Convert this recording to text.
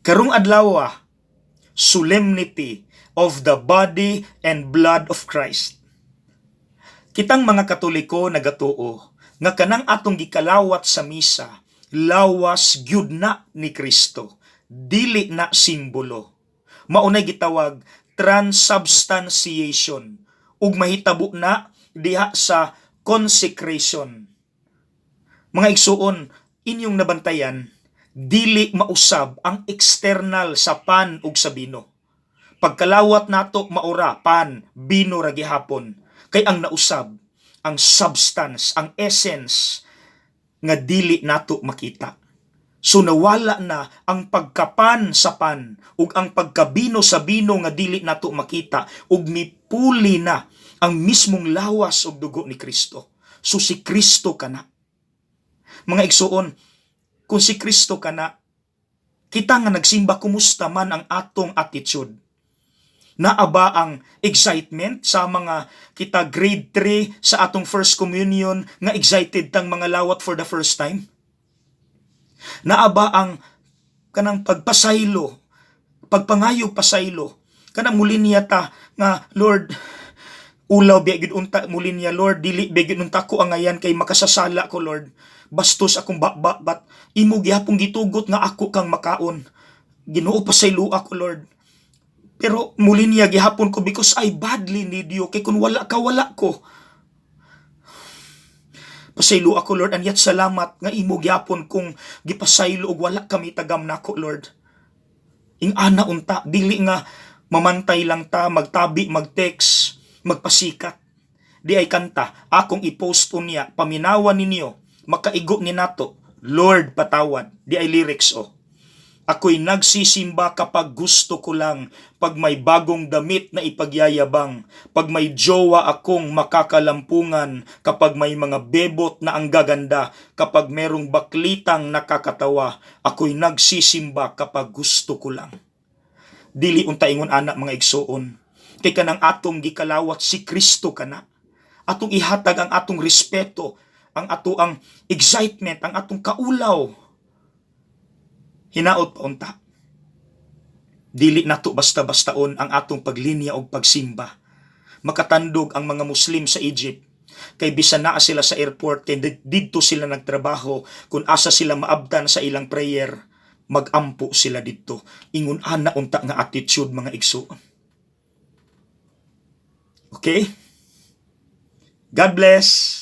Karong adlaw, solemnity of the body and blood of Christ. Kitang mga Katoliko nagatuo nga kanang atong gikalawat sa misa, lawas gyud na ni Kristo, dili na simbolo. Maunay gitawag transubstantiation ug mahitabo na diha sa consecration. Mga igsuon, inyong nabantayan, dili mausab ang external sa pan ug sa bino. Pagkalawat nato, maura pan, bino ra gihapon. Kay ang nausab, ang substance, ang essence nga dili nato makita. So nawala na ang pagkapan sa pan ug ang pagkabino sa bino nga dili nato makita ug mipuli na ang mismong lawas ug dugo ni Kristo. So si Kristo kana. Mga igsuon, kung si Kristo kana, kita nga nagsimba, kumusta man ang atong attitude? Naa ba ang excitement sa mga kita grade 3 sa atong first communion nga excited tang mga lawat for the first time? Naa ba ang kanang pagpasaylo, pagpangayo pasaylo, kanang mulinya ta nga, "Lord, ulaw biya gid unta," mulinya, "Lord, dili biya gid unta ko angayan kay makasasala ko, Lord. Bastos akong baba, but imo gihapon gitugot nga ako kang makaon. Ginoo, pasaylo ako, Lord." Pero mulinya gihapon ko because I badly need you, kay kung wala ka, wala ko. Pasaylo ako, Lord, and yet salamat nga imo gihapon kung gipasaylo og wala kami tagam nako, Lord. Ing ana unta, dili nga mamantay lang ta, magtabi, mag-text, magpasikat. Di ay kanta, akong i-post unya, paminawan ninyo, makaigo ni nato, "Lord Patawad," di ay lyrics oh. Ako'y nagsisimba kapag gusto ko lang, pag may bagong damit na ipagyayabang, pag may jowa akong makakalampungan, kapag may mga bebot na ang gaganda, kapag merong baklitang nakakatawa, ako'y nagsisimba kapag gusto ko lang. Dili unta ingon ana, mga igsuon. Kay kanang atong gikalawat, si Kristo kana. Atong ihatag ang atong respeto, ang ato ang excitement, ang atong kaulaw. Hinaot pa unta, dili nato basta-bastaon ang atong paglinya og pagsimba. Makatandog ang mga Muslim sa Egypt kay bisan naa sila sa airport, kay didto sila nagtrabaho, kung asa sila maabtan sa ilang prayer, magampo sila didto. Ingon ana unta nga attitude, mga igsuon. Okay? God bless.